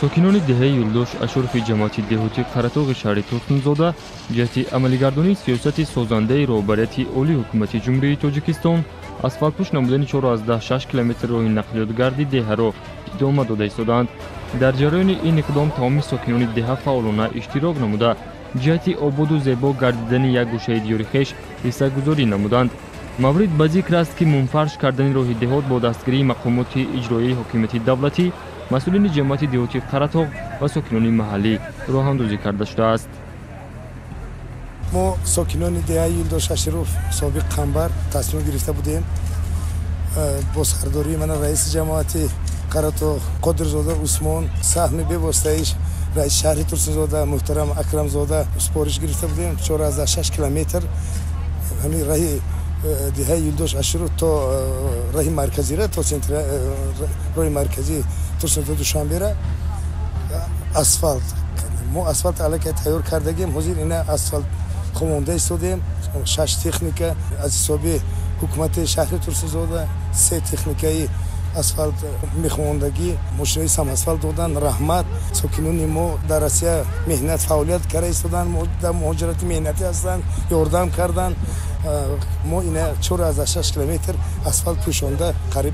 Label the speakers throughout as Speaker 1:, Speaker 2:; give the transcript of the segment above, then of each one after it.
Speaker 1: Сокинони деҳаи Юлдош Ашурови ҷамоати деҳоти Қаратоғи шаҳри Турсунзода ҷиҳати амалигардонии сиёсати созандаи роҳбарияти олии ҳукумати Ҷумҳурии Тоҷикистон асфалтпӯш намудани 4,6 километр роҳи нақлиётгарди деҳаро идома дода истодаанд. Дар ҷараёни ин иқдом тамоми сокинони деҳа фаъолона иштирок намуда, ҷиҳати ободу зебо гардидани як гӯшаи диёри хеш ҳиссагузорӣ намуданд. Маврид ба зикр аст, ки мунфарш кардани роҳи деҳот бо дастгирии мақомоти иҷроияи ҳокимияти давлатӣ, масъулини ҷамоати деҳоти Қаратоғ ва сокинони маҳаллӣ роҳандозӣ карда шудааст.
Speaker 2: Мо, сокинони деҳаи Юлдош Аширов, собиқ Қамбар, тасмим гирифта будем бо сардории мана раиси ҷамоати Қаратоғ Қодирзода Усмон, саҳми бевоситаиш раиси шаҳри Турсунзода муҳтарам Акрамзода супориш гирифта будем 4,6 километр ҳамин раҳи деҳаи Юлдош Аширов то раҳи марказира, то роҳи марказии Турсунзода Душанбера асфалт. Мо асфалт аллакай тайёр кардагем, ҳозир ина асфалт хомонда истодем. Шаш техника аз ҳисоби ҳукумати шаҳри Турсунзода, се техникаи асфалт мехондагӣ, мошинои самасфалт додан, раҳмат. Сокинони мо дар Россия меҳнат фаъолият карда истоданд, дар муҳоҷирати меҳнатӣ ҳастанд, ёрдам карданд. Мо ина 4,6 километр асфалт пӯшонда қариб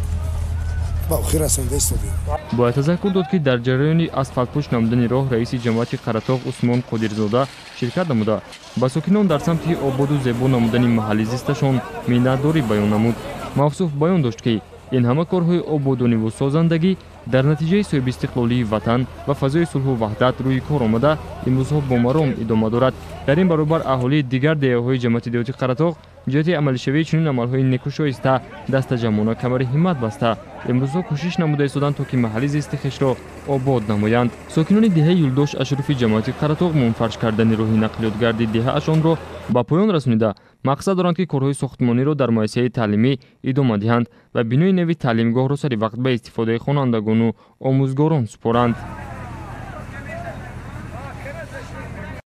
Speaker 2: ба охир расонда истодем.
Speaker 1: Бояд тазаккур дод, ки дар ҷараёни асфалтпӯш намудани роҳ раиси ҷамоати Қаратоғ Усмон Қодирзода ширкат намуда, ба сокинон дар самти ободу зебо намудани маҳалли зисташон миннатдорӣ баён намуд. Мавсуф баён дошт, ки ин ҳама корҳои ободониву созандагӣ дар натиҷаи соҳибистиқлолии ватан ва фазои сулҳу ваҳдат рӯи кор омада, имрӯзҳо бо маром идома дорад. Дар ин баробар аҳолии дигар деҳаҳои ҷамоати деҳоти Қаратоғ ҷиҳати амалишавии чунин амалҳои некӯшоиста дастаҷамъона камари ҳиммат баста, имрӯзҳо кӯшиш намуда истоданд, то ки маҳалли зисти хешро обод намоянд. Сокинони деҳаи Юлдош Ашурофи ҷамоати Қаратоғ мунфарш кардани роҳи нақлиётгарди деҳаашонро ба поён расонида, мақсад доранд, ки корҳои сохтмониро дар муассисаи таълимӣ идома диҳанд ва бинои нави таълимгоҳро сари вақт ба истифодаи хонандагону омӯзгорон супоранд.